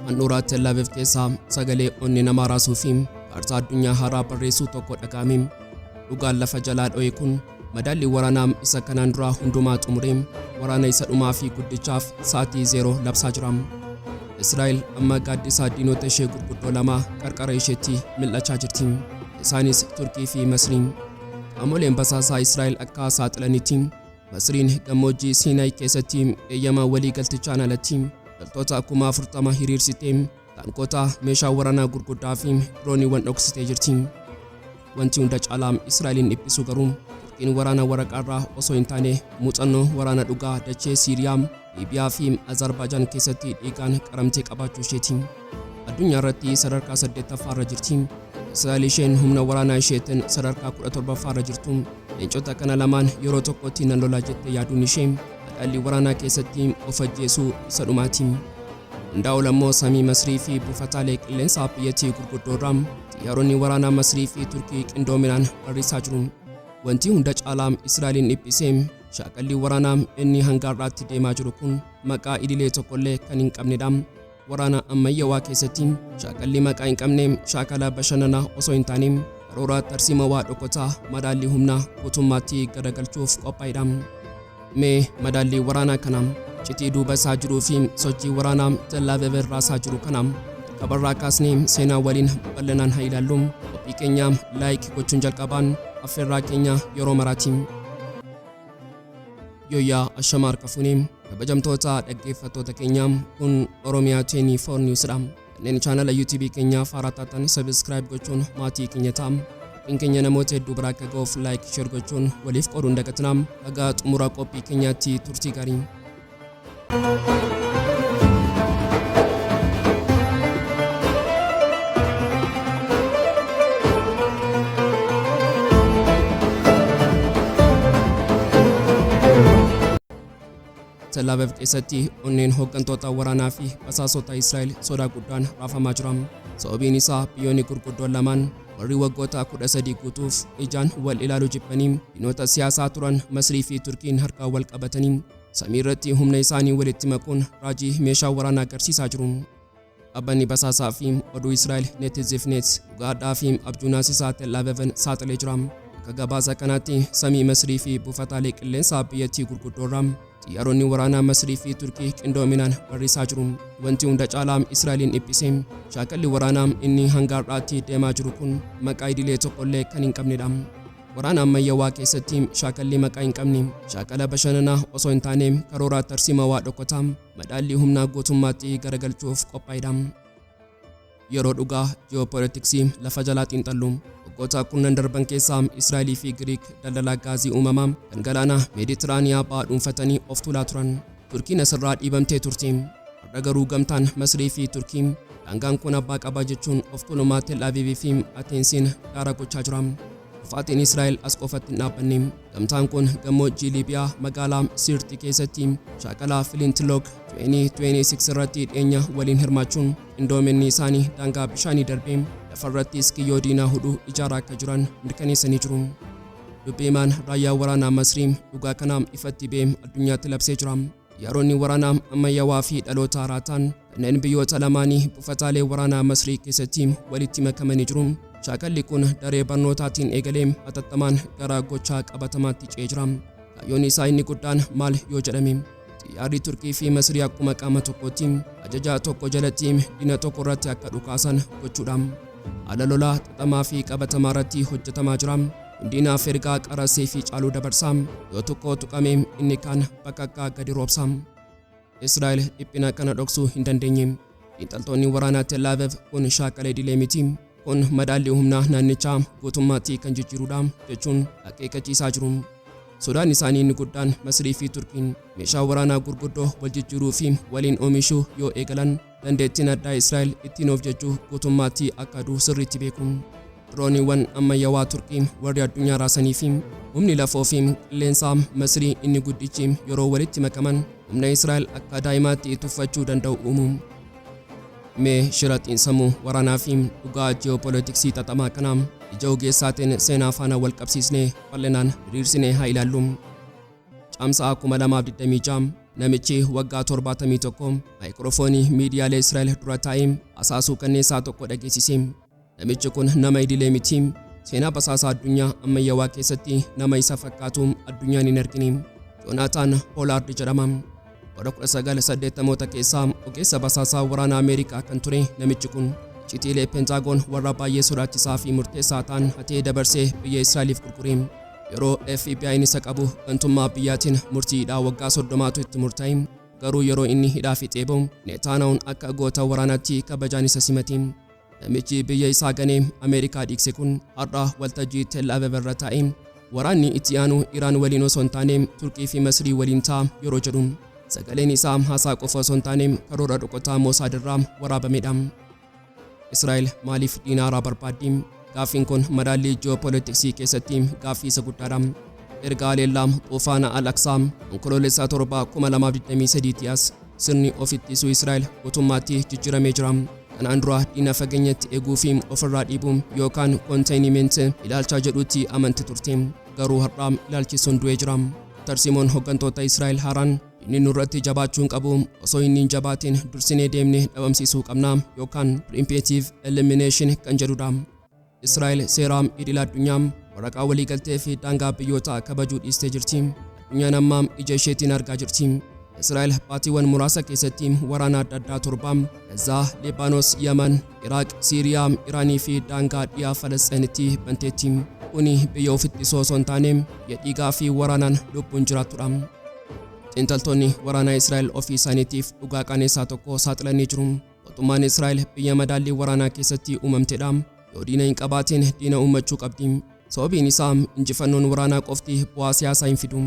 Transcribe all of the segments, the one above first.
Handhuura Tel Aviv keessaa sagalee onnee namaa raasuu fi kaartaa addunyaa haaraa barreessuu tokko dhaga'ame. Dhugaan lafa jalaa dho'e kun madaallii waraanaa isa kanaan duraa hundumaa xumuree waraana isa dhumaa fi guddichaaf sa'atii zeeroo labsaa jira. Israa'el amma gaaddisa diinota ishee gurguddoo lama qarqara isheetti mil'achaa jirti. Isaanis Turkii fi Masrii. Qaamoleen basaasaa Israa'el akka saaxilanitti Masriin gammoojjii Siinaay keessatti eeyyama walii galtichaan alatti loltoota 40,000 hiriirsitee taankota, meeshaa waraanaa gurguddaa fi dirooniiwwan dhoksitee jirti. Wanti hunda caalaa Israa'eliin dhiphisu garuu Turkiin waraana waraqaarraa osoo hin taane muuxannoo waraana dhugaa dachee Siiriyaa, Liibiyaa fi Azerbaajaan keessatti dhiigaan qaramtee qabaachuu isheeti. Addunyaa irratti sadarkaa 8ffaa irra jirti. Israa'el isheen humna waraanaa isheetiin sadarkaa 17ffaa irra jirtu leencota kana lamaan yeroo tokkotti nan lola jettee yaaduun ishee madaallii waraanaa keessatti of ajjeesuu isa dhumaati. Hundaa ol ammoo samii Masrii fi buufataalee qilleensaa biyyattii gurguddoo irraa xiyyaaronni waraanaa Masrii fi Turkii qindoominaan barrisaa jiru. Wanti hunda caalaa Israa'eliin dhiphisee shaakalli waraanaa inni hanga har'aatti deemaa jiru kun maqaa idilee tokkollee kan hin qabnedha. Waraana ammayyawaa keessatti shaakalli maqaa hin qabne shaakala bashannanaa osoo hin taane karoora tarsiimawaa dhokotaa madaallii humnaa guutummaatti garagalchuuf qophaa'edha. Mee madaallii waraanaa kana, iccitii duuba isaa jiruu fi sochii waraanaa Tel Aviv raasaa jiru kana jalqabarraa kaasnee seenaa waliin bal'inaan haa ilaallu. Qophii keenya like gochuun jalqabaan affeerraa keenya yeroo maraati. Yooyyaa, ashama harka fuunee, kabajamtoota dhaggeeffattoota keenya, kun Oromiyaa 24 News dha. Kanneen chaanala YouTube keenyaaf haaraa taatan subscribe gochuun maatii keenya ta'a. Qophiin keenya namoota hedduu biraa akka ga'uuf like, share gochuun waliif qooduun dagatinaa. Haga xumura qophii keenyaatti turtii gaarii. Tel Aviv keessatti onneen hooggantoota waraanaa fi basaasota Israa'el sodaa guddaan raafamaa jira. Sababiin isaa biyyoonni gurguddoon lamaan warri waggoota 13 guutuuf ijaan wal ilaaluu jibbanii diinota siyaasaa turan, Masrii fi Turkiin, harka wal qabatanii samii irratti humna isaanii walitti makuun raajii meeshaa waraanaa agarsiisaa jiru. Dhaabbanni basaasaa fi oduu Israa'el Netizifnet dhugaa hadhaa fi abjuu naasisaa Tel Aviv'n saaxilee jira. Akka gabaasa kanaatti samii Masrii fi buufataalee qilleensaa biyyattii gurguddoo irraa xiyyaaronni waraanaa Masrii fi Turkii qindoominaan barrisaa jiru. Wanti hunda caalaa Israa'eliin dhiphise shaakalli waraanaa inni hanga har'aatti deemaa jiru kun maqaa idilee tokkollee kan hin qabnedha. Waraana ammayyawaa keessatti shaakalli maqaa hin qabne shaakala bashannanaa osoo hin taane karoora tarsiimawaa dhokotaa madaallii humnaa guutummaatti garagalchuuf qophaa'edha. Yeroo dhugaa ji'oopolitiksii lafa jalaa xiinxallu, waggoota kurnan darban keessa Israa'elii fi Giriik daldala gaazii uumamaa kan galaana Meeditiraaniyaa bahaa dhuunfatanii of tuulaa turan. Turkiin asirraa dhiibamtee turte. Har'a garuu gamtaan Masrii fi Turkii daangaan kun abbaa qaba jechuun of tuulummaa Tel Aviv fi Ateensiin daara gochaa jira. Kufaatiin Israa'el as qofatti hin dhaabbanne. Gamtaan kun gammoojjii Liibiyaa magaalaa Siirti keessatti shaakala Flintlock 2026 irratti dhiyeenya waliin hirmaachuun qindoominni isaanii daangaa bishaanii darbee lafarrattis kiyyoo diinaa hudhu ijaaraa akka jiran mirkaneessanii jiru. Dubbi himaan raayyaa waraanaa Masrii dhugaa kana ifatti ba'ee addunyaatti labsee jira. Xiyyaaronni waraanaa ammayyawaa fi dhaloota haaraa ta'an kanneen biyyoota lamaanii buufataalee waraanaa Masrii keessatti walitti makamanii jiru. Shaakalli kun daree barnootaatiin eegalee hatattamaan gara gochaa qabatamaatti ce'ee jira. Kaayyoon isaa inni guddaan maal yoo jedhame, xiyyaarri Turkii fi Masrii akkuma qaama tokkootti ajaja tokko jalatti diina tokko irratti akka dhukaasan gochuudha. Haala lolaa xaxamaa fi qabatamaa irratti hojjetamaa jira. Diinaaf ergaa qara seefii caaluu dabarsa. Yoo tokko tuqame inni kaan bakakkaa gadi roobsa. Israa'el dhiphina kana dhoksuu hin dandeenye. Xiinxaltoonni waraanaa Tel Aviv kun shaakala idilee miti. Kun madaallii humnaa naannichaa guutummaatti kan jijjiirudha jechuun akeekkachiisaa jiru. Sodaan isaanii inni guddaan Masrii fi Turkiin meeshaa waraanaa gurguddoo wal jijjiiruu fi waliin oomishuu yoo eegalan dandeettiin addaa Israa'el ittiin of jajju guutummaatti akka du'u sirriitti beeku. Dirooniiwwan ammayyawaa Turkii warri addunyaa raasanii fi humni lafoo fi qilleensaa Masrii inni guddichi yeroo walitti makaman humna Israa'el akka daa'imaatti tuffachuu danda'u uumu. Mee shira xiinsammuu waraanaa fi dhugaa ji'oopolitiksii xaxamaa kana ija ogeessaatiin seenaa faana wal qabsiisnee bal'inaan diriirsinee haa ilaallu. Caamsaa 2026. Namichi waggaa 71 maayikiroofoonii miidiyaalee Israa'el dura taa'ee hasaasuu kanneessaa tokko dhageessise. Namichi kun nama idilee miti. Seenaa basaasaa addunyaa ammayyaawaa keessatti nama isa fakkaatu addunyaan hin argine. Joonaatan Poolaard jedhama. Bara 1980moota keessaa ogeessa basaasaa waraana Ameerikaa kan ture namichi kun icciitiilee Pentaagoon warra baay'ee sodaachisaa fi murteessaa ta'an hatee dabarsee biyya Israa'eliif gurgure. Yeroo FBI'n isa qabu gantummaa biyyaatiin murtii hidhaa waggaa 30tu itti murtaa'e. Garuu yeroo inni hidhaa fixee bahu Netanyahuun akka goota waraanaatti kabajaan isa simate. Namichi biyya isaa ganee Ameerikaa dhiigse kun har'a waltajjii Tel Aviv irra taa'e waraanni itti aanu Iraan waliin osoo hin taane Turkii fi Masrii waliin ta'a yeroo jedhu sagaleen isaa haasaa qofa osoo hin taane karoora dhokotaa Mosaad irraa waraabamedha. Israa'el maaliif diina haaraa barbaaddi? Gaaffiin kun madaallii ji'oopolitiksii keessatti gaaffii isa guddaadha. Erga haleellaa Xuufaana Al-Aqsaa Onkoloolessa 7, 2023 as sirni of ittisuu Israa'el guutummaatti jijjiiramee jira. Kanaan dura diina fageenyatti eeguu fi ofirraa dhiibuu yookaan containment ilaalcha jedhutti amanti turte. Garuu har'a ilaalchi sun du'ee jira. Tarsiimoon hooggantoota Israa'el haaraan inni nurratti jabaachuu hin qabu, osoo inni hin jabaatin dursinee deemnee dhabamsiisuu qabna yookaan preemptive elimination kan jedhudha. Israa'el seera idil addunyaa, waraqaa waliigaltee fi daangaa biyyootaa kabajuu dhiistee jirti. Addunyaan ammaa ija isheetiin argaa jirti. Israa'el baatiiwwan muraasa keessatti waraana adda addaa torba Gazaa, Libaanoos, Yaman, Iraaq, Siiriyaa, Iraanii fi daangaa dhiyaa Falasxiinitti banteetti. Kuni biyya ofitti osoo hin taane biyya dhiigaa fi waraanaan lubbuun jiraattudha. Xiinxaltoonni waraanaa Israa'el ofii isaaniitiif dhugaa qaanessaa tokko saaxilanii jiru. Mootummaan Israa'el biyya madaallii waraanaa keessatti uumamtedha. Yoo diina hin qabaatin diina uummachuu qabdi. Sababiin isaa injifannoon waraanaa qofti bu'aa siyaasaa hin fidu.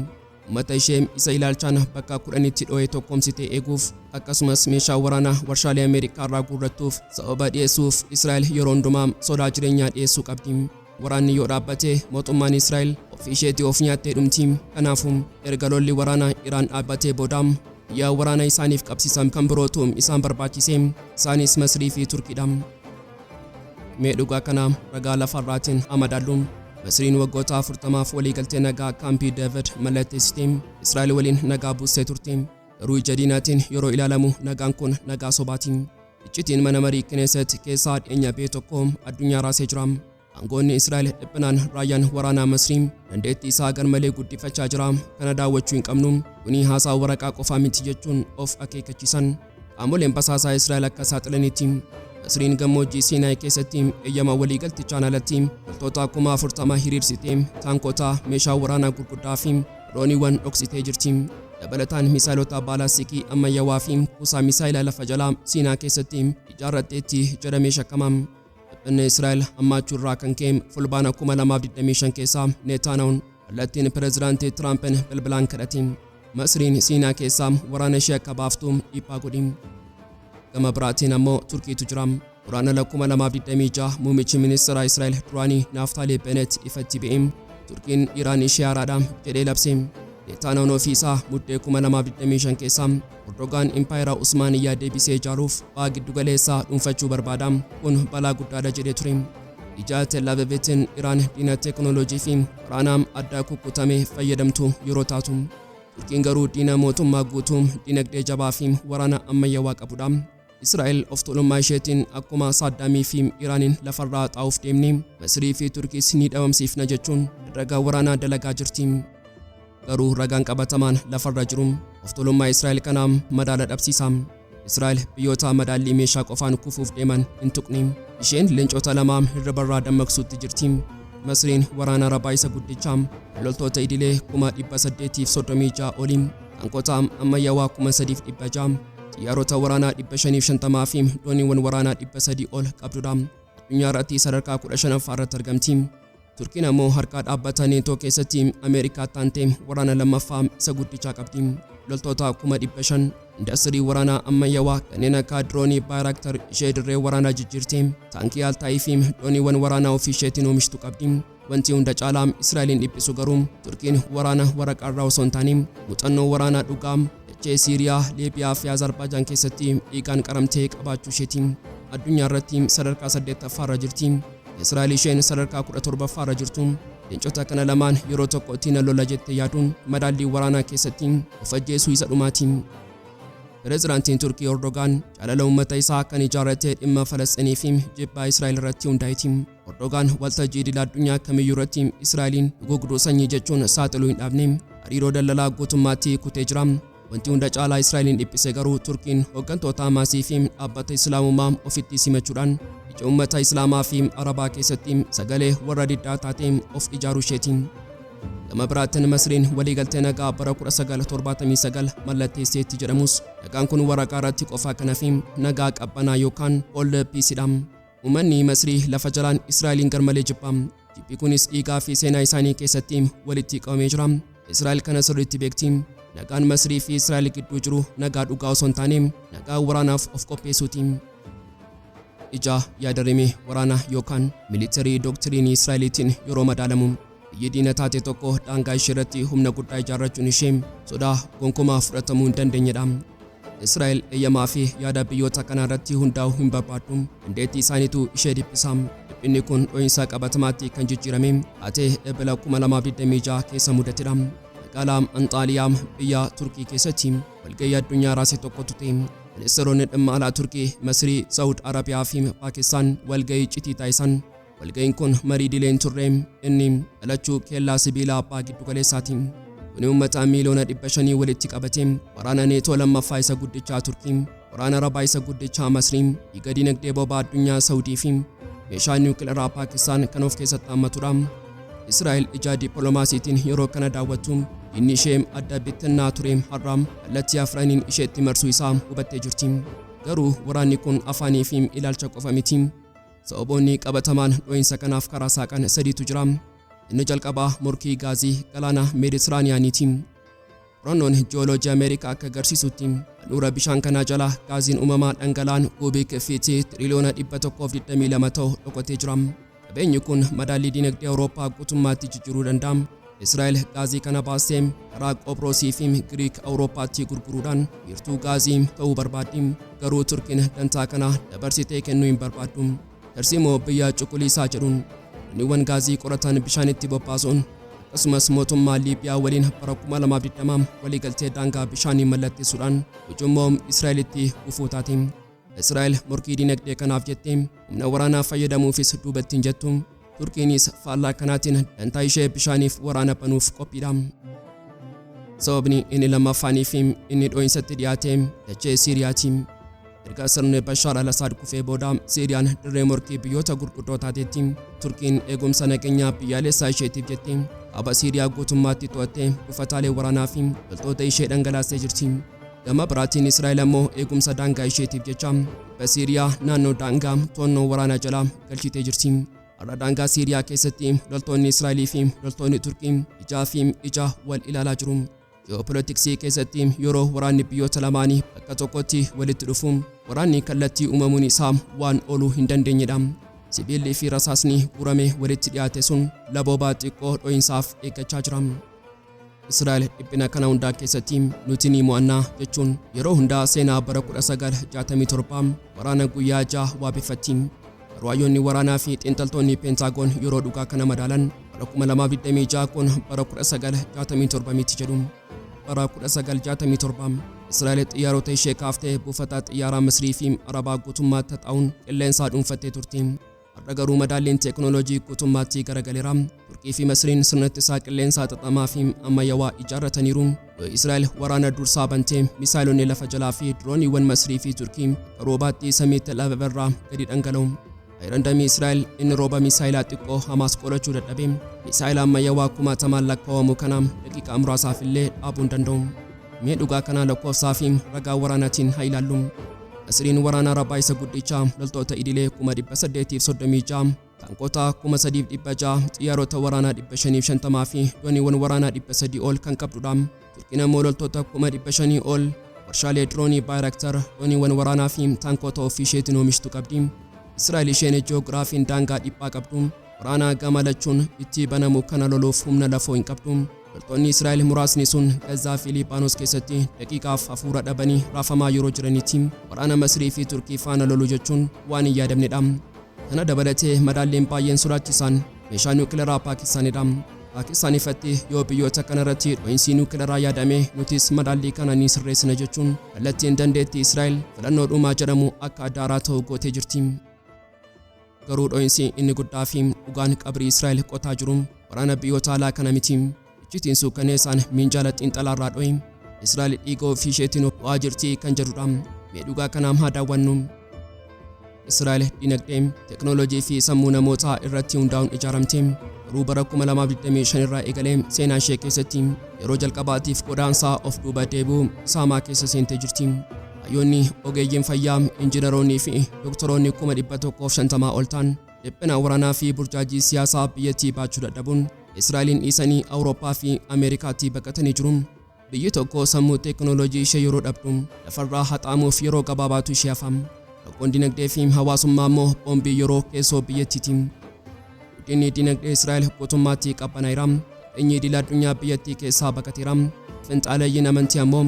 Uummata ishee isa ilaalchaan bakka 10tti dho'ee tokkoomsitee eeguuf, akkasumas meeshaa waraanaa warshaalee Ameerikaa irraa guurrattuuf sababa dhiyeessuuf Israa'el yeroo hundumaa sodaa jireenyaa dhiyeessuu qabdi. Waraanni yoo dhaabbate mootummaan Israa'el ofii isheetii of nyaattee dhumti. Kanaafuu erga lolli waraanaa Iraan dhaabbatee booda biyya waraana isaaniif qabsiisan kan birootu isaan barbaachise. Isaanis Masrii fi Turkiidha. Mee dhugaa kana ragaa lafarraatiin amadaallu. Masriin waggoota 40f waliigaltee nagaa Kaampii David mallatteessite Israa'el waliin nagaa buustee turte. Garuu ija diinaatiin yeroo ilaalamu nagaan kun nagaa sobaati. Iccitiin mana marii Kineset keessaa dhiyeenya ba'e tokko addunyaa raasee jira. Aangoonni Israa'el dhiphinaan raayyaan waraanaa Masrii dandeettii isaa garmalee guddifachaa jira. Kana daawwachuu hin qabnu. Kuni haasaa waraqaa qofaa miti jechuun of akeekkachiisan. Qaamoleen basaasaa Israa'el akka saaxilanitti Masriin gammoojjii Siinaay keessatti eeyyama waliigaltichaan alatti loltoota 40,000 hiriirsitee taankota, meeshaa waraanaa gurguddaa fi dooniiwwan dhoksitee jirti. Dabalataan misaayilota baalastikii ammayyaawaa fi kuusaa misaayilaa lafa jalaa Siinaa keessatti ijaarratteetti jedhamee shakkama. Dhiphinni Israa'el hammaachuu irraa kan ka'e Fulbaana 2025 keessa Netanyahuun kallattiin pireezidaantii Tiraampiin bilbilaan kadhate. Masriin Siinaa keessaa waraana ishee akka baaftu dhiibbaa godhi. Gama biraatiin ammoo Turkiitu jira. Waraana 2026 muummichi ministeera Israa'el duraanii Naaftaalee Benet ifatti ba'e. Turkiin Iraan ishee haaraadha jedhee labse. Netanyahuun ofii isaa Muddee 2025 keessa Erdogaan impaayera Usmaaniyyaa deebisee ijaaruuf ba'a giddugaleessaa dhuunfachuu barbaada. Kun balaa guddaadha jedhee ture. Ija Tel Avivitiin Iraan diina teekinooloojii fi waraanaa addaa kukkutamee fayyadamtu yeroo taatu, Turkiin garuu diina mootummaa guutuu, dinagdee jabaa fi waraana ammayyaawaa qabudha. Israa'el of tuulummaa isheetiin akkuma Saaddaamii fi Iraaniin lafarraa xaa'uuf deemni, Masrii fi Turkiis ni dhabamsiifna jechuun herrega waraanaa dalagaa jirti. Garuu ragaan qabatamaan lafarra jiru of tuulummaa Israa'el kana madaala dhabsiisa. Israa'el biyyoota madaallii meeshaa qofaan kufuuf deeman hin tuqne. Isheen leencota lama hirribarraa dammaqsuutti jirti. Masriin waraana Arabaa isa guddichaa loltoota idilee 836,000 olii, taankota ammayyaawaa 3,600, xiyyaarota waraanaa 550 fi dooniiwwan waraanaa 300 ol qabdudha. Addunyaa irratti sadarkaa 15ffaa irratti argamti. Turkiin ammoo harka dhaabbata Neetoo keessatti Ameerikaa taantee waraana lammaffaa isa guddichaa qabdi. Loltoota 500,000, indastirii waraanaa ammayyaawaa kanneen akka diroonii Baayiraaktar ishee dirree waraanaa jijjiirte, taankii Altaayii fi dooniiwwan waraanaa ofii isheetiin oomishtu qabdi. Wanti hunda caalaa Israa'eliin dhiphisu garuu Turkiin waraana waraqaarraa osoo hin taane muuxannoo waraanaa dhugaa dachee Siiriyaa, Liibiyaa fi Azerbaajaan keessatti dhiigaan qaramtee qabaachuu isheeti. Addunyaa irratti sadarkaa 8ffaa irra jirti. Israa'el isheen sadarkaa 17ffaa irra jirtu Leencota kana lamaan yeroo tokkotti na lola jettee yaaduun madaallii waraanaa keessatti of ajjeesuu isa dhumaati. Pireezidaantiin Turkii Erdogaan jaalala uummata isaa kan ijaarrate dhimma Falasxiinii fi jibbaa Israa'el irratti hundaa'eeti. Erdogaan waltajjii idil addunyaa kamiyyuu irratti Israa'eliin duguugduu sanyii jechuun saaxiluu hin dhaabne. Hariiroo daldalaa guutummaatti kutee jira. Wanti hunda caalaa Israa'eliin dhiphise garuu Turkiin hooggantoota Hamaasii fi dhaabbata Islaamummaa ofitti simachuudhaan ija uummata Islaamaa fi Arabaa keessatti sagalee warra diddaa taatee of ijaaruu isheeti. Gama biraatiin Masriin waliigaltee nagaa bara 1979 mallatteesseetti jedhamus, nagaan kun waraqaa irratti qofa kan hafe nagaa qabbanaa yookaan cold peace dha. Uummanni Masrii lafa jalaan Israa'eliin garmalee jibba. Jibbi kunis dhiigaa fi seenaa isaanii keessatti walitti qabamee jira. Israa'el kana sirriitti beekti. Nagaan Masrii fi Israa'el gidduu jiru nagaa dhugaa osoo hin taane nagaa waraanaaf of qopheessuuti. Ija yaadarimee waraanaa yookaan military doctrine Israa'eliitiin yeroo madaalamu, biyyi diina taate tokko daangaa ishee irratti humna guddaa ijaarrachuun ishee sodaa gonkumaa fudhatamuu hin dandeenyedha. Israa'el eeyyamaa fi yaada biyyoota kanaa irratti hundaa'uu hin barbaaddu. Dandeettii isaaniitu ishee dhiphisa. Dhiphinni kun dho'iinsa qabatamaatti kan jijjiirame taatee Ebila 2026 keessa mudatedha. Magaalaa Anxaaliyaa biyya Turkii keessatti walgahii addunyaa raase tokkotu ta'e. Ministeeronni dhimma alaa Turkii, Masrii, Saawud Arabiyaa fi Paakistaan walgahii iccitii taasisan. Walgahiin kun marii idilee hin turre, inni dhalachuu kellaa sibiilaa abbaa giddu galeessaati. Kuni uummata miiliyoona 500 walitti qabate, waraana Neetoo lammaffaa isa guddichaa Turkii, waraana Arabaa isa guddichaa Masrii, dhiiga dinagdee boba'aa addunyaa Saawudii fi meeshaa niwukilaraa Paakistaan kan of keessatti hammatudha. Israa'el ija dippiloomaasiitiin yeroo kana daawwattu, diinni ishee adda bittinnaa ture har'a kallattii afraniin isheetti marsuu isaa hubattee jirti. Garuu waraanni kun afaanii fi ilaalcha qofa miti. Sababoonni qabatamaan dho'iinsa kanaaf karaa saaqan sadiitu jira. Inni jalqabaa morkii gaazii galaana Meeditiraaniyaaniiti. Qorannoon ji'ooloojii Ameerikaa akka agarsiisutti, handhuura bishaan kanaa jala gaaziin uumamaa dhangala'aan cubic feet tiriliyoona 122 ta'u dhokatee jira. Qabeenyi kun madaallii dinagdee Awurooppaa guutummaatti jijjiiruu danda'a. Israa'el gaazii kana baastee karaa Qophroosii fi Giriik Awurooppaatti gurguruudhaan wiirtuu gaazii ta'uu barbaaddi. Garuu Turkiin dantaa kana dabarsitee kennuu hin barbaaddu. Tarsiimoo biyya cuquliisaa jedhuun dooniiwwan gaazii qoratan bishaanitti bobbaasuun, akkasumas mootummaa Liibiyaa waliin bara 2020 waliigaltee daangaa bishaanii mallatteessuudhaan ujummoo Israa'elitti gufuu taate. Israa'el morkii dinagdee kanaaf jettee humna waraanaa fayyadamuufis duubatti hin jettu. Turkiinis faallaa kanaatiin dantaa ishee bishaaniif waraana banuuf qophiidha. Sababni inni lammaffaanii fi inni dho'insatti dhiyaate dachee Siiriyaati. Erga sirni Bashaar al-Asaad kufee booda Siiriyaan dirree morkii biyyoota gurguddoo taateetti. Turkiin eegumsa nageenyaa biyyaalessaa isheetiif jettee kaaba Siiriyaa guutummaatti to'attee buufataalee waraanaa fi loltoota ishee dhangalaastee jirti. Gama biraatiin Israa'el ammoo eegumsa daangaa isheetiif jecha kibba Siiriyaa naannoo daangaa to'annoo waraanaa jala galchitee jirti. Har'a daangaa Siiriyaa keessatti loltoonni Israa'elii fi loltoonni Turkii ijaa fi ija wal ilaalaa jiru. Ji'opolitiksii keessatti yeroo waraanni biyyoota lamaanii bakka tokkotti walitti dhufu, waraanni kallattii uumamuun isaa waan ooluu hin dandeenyedha. Sibiilli fi rasaasni guurame walitti dhiyaate sun laboobaa xiqqoo dho'iinsaaf eeggachaa jira. Israa'el dhiphina kana hundaa keessatti "nuti ni mo'annaa" jechuun yeroo hundaa seenaa bara 1967 waraana guyyaa 6 waabeffatti. Garuu hayyoonni waraanaa fi xiinxaltoonni Peentaagoon yeroo dhugaa kana madaalan, bara 2026 kun bara 1967 miti jedhu. Bara 1967 Israa'el xiyyaarota ishee kaaftee buufata xiyyaaraa Misrii fi Arabaa guutummaatti haxaa'uun qilleensaa dhuunfattee turte. Har'a garuu madaalliin teeknooloojii guutummaatti garagaleera. Turkii fi Masriin sirna ittisaa qilleensaa xaxamaa fi ammayyaawaa ijaarrataniiru. Yoo Israa'el waraana dursaa bantee, misaayilonni lafa jalaa fi dirooniiwwan Masrii fi Turkii akka roobaatti samii Tel Aviv irraa gadi dhangala'u. Iron Dome Israa'el inni rooba misaayilaa xiqqoo Hamaas qolachuu dadhabe, misaayila ammayyaawaa kumaatamaan lakkaa'amu kana daqiiqaa muraasaaf illee dhaabuu hin danda'u. Mee dhugaa kana lakkoofsaa fi ragaa waraanaatiin haa ilaallu. Masriin waraana Arabaa isa guddicha, loltoota idilee 836,000, taankota 3,600, xiyyaarota waraanaa 550 fi dooniiwwan waraanaa 300 ol kan qabdudha. Turkiin ammoo loltoota 500,000 ol, warshaalee diroonii Bayraktar, dooniiwwan waraanaa fi taankota ofii isheetiin oomishtu qabdi. Israa'el isheen ji'oogiraafiin daangaa dhiphaa qabdu, waraana gama lachuun itti banamu kana loluuf humna lafoo hin qabdu. Loltoonni Israa'el muraasni sun Gazaa fi Liibaanos keessatti daqiiqaaf hafuura dhabanii raafamaa yeroo jiranitti waraana Masrii fi Turkii faana loluu jechuun waan hin yaadamnedha. Kana dabalatee madaalleen baay'een sodaachisaan Meeshaa niwukilaraa Paakistaanidha. Paakistaan ifatti yoo biyyoota kanarratti dho'iinsi niwukilaraa yaadame, nutis madaallii kana ni sirreessina jechuun kallattiin dandeettii Israa'el filannoo dhumaa jedhamu akka daaraa ta'u gootee jirti. Garuu dho'iinsi inni guddaa fi dhugaan qabrii Israa'el qotaa jiru waraana biyyoota alaa kana miti. Iccitiin suukaneessaan minjaala xiinxalaarraa dho'e Israa'el dhiiga ofii isheetiin ho'aa jirti kan jedhudha. Mee dhugaa kanaam haa daawwannu. Israa'el dinagdee, teeknooloojii fi sammuu namootaa irratti hundaa'uun ijaaramte. Garuu bara 2025 irraa eegalee seenaa ishee keessatti yeroo jalqabaatiif godaansaa of duuba deebi'uu saamaa keessa seentee jirti. Hayyoonni, ogeeyyiin fayyaa, injiinaroonnii fi doktoroonni 150,000 ol ta'an dhiphina waraanaa fi burjaajii siyaasaa biyyattii baachuu dadhabuun Israa'eliin dhiisanii Awurooppaa fi Ameerikaatti baqatanii jiru. Biyyi tokko sammuu teeknooloojii ishee yeroo dhabdu lafarraa haxaamuuf yeroo gabaabaatu ishee hafa. Rakkoon dinagdee fi hawaasummaa immoo boombii yeroo keessoo biyyattiiti. Guddinni dinagdee Israa'el guutummaatti qabbanaa'eera. Qabeenyi idil addunyaa biyyattii keessaa baqateera. Finxaaleeyyiin amantii ammoo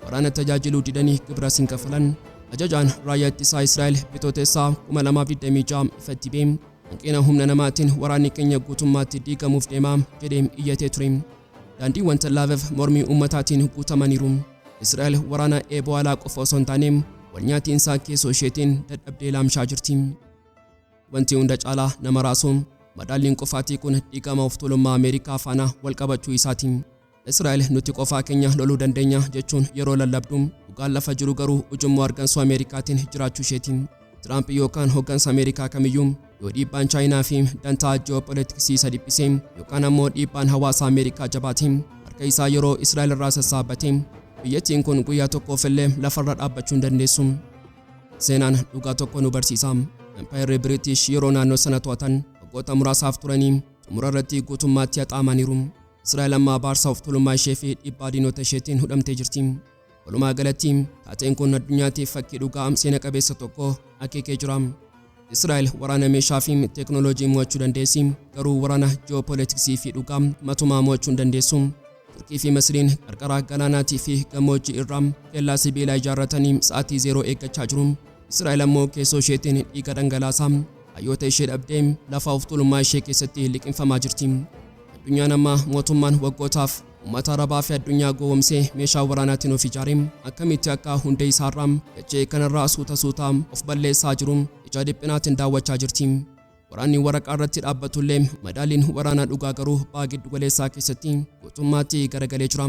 waraana tajaajiluu didanii gibira hin kaffalan. Ajajaan raayyaa ittisaa Israa'el Bitootessaa 2026 ifatti ba'e, "Hanqina humna namaatiin waraanni keenya guutummaatti diigamuuf deema," jedhee iyyatee ture. Daandiiwwan Tel Aviv mormii uummataatiin guutamaniiru. Israa'el waraana eeboo alaa qofa osoo hin taane wal nyaatiinsaa keessoo isheetiin dadhabdee laamshaa jirti. Wanti hunda caalaa nama raasu madaalliin qofaatii kun dhiigama of tuulummaa Ameerikaa faana wal qabachuu isaati. Israa'el "Nuti qofaa keenya loluu dandeenya" jechuun yeroo lallabdu, dhugaan lafa jiru garuu ujummoo argansuu Ameerikaatiin jiraachuu isheeti. Tiraamp yookaan hooggansa Ameerikaa kamiyyuu yoo dhiibbaan Chaayinaa fi dantaa ji'oopolitiksii isa dhiphise yookaan ammoo dhiibbaan hawaasa Ameerikaa jabaate harka isaa yeroo Israa'el irraa sassaabbate, biyyattiin kun guyyaa tokkoof illee lafarra dhaabbachuu hin dandeessu. Seenaan dhugaa tokko nu barsiisa. Empayirri Biriitish yeroo naannoo sana to'atan waggoota muraasaaf turanii xumura irratti guutummaatti haxaamaniiru. Israa'el amma abaarsa of tuulummaa ishee fi dhiibbaa diinota isheetiin hudhamtee jirti. Walumaa galatti taateen kun addunyaatiif fakkii dhugaa seena qabeessa tokko akeekee jira. Israa'el waraana meeshaa fi teeknooloojii mo'achuu dandeessi, garuu waraana ji'oopolitiksii fi dhugaa matumaa mo'achuu hin dandeessu. Turkii fi Masriin qarqara galaanaatii fi gammoojjii irraa kellaa sibiilaa ijaarratanii sa'aatii zeeroo eeggachaa jiru. Israa'el ammoo keessoo isheetiin dhiiga dhangalaasaa hayyoota ishee dhabdee lafa of tuulummaa ishee keessatti liqimfamaa jirti. Addunyaan amma mootummaan waggootaaf uummata Arabaa fi addunyaa gowwomsee meeshaa waraanaatiin of ijaare akkamitti akka hundee isaarraa dachee kanarraa suuta suutaa of balleessaa jiru ija dhiphinaatiin daawwachaa jirti. Waraanni waraqaa irratti dhaabbatullee madaaliin waraanaa dhugaa garuu baha giddu galeessaa keessatti guutummaatti garagalee jira.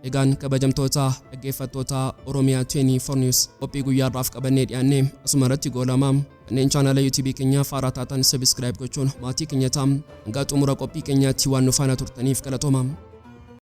Egaan kabajamtoota dhaggeeffattoota Oromiyaa 24 News, qophii guyyaa har'aaf qabannee dhiyaanne asuma irratti goolama. Kanneen chaanala YouTube keenyaaf haaraa taatan subscribe gochuun maatii keenya ta'a. Hanga xumura qophii keenyaatti waan nu faana turtaniif galatooma.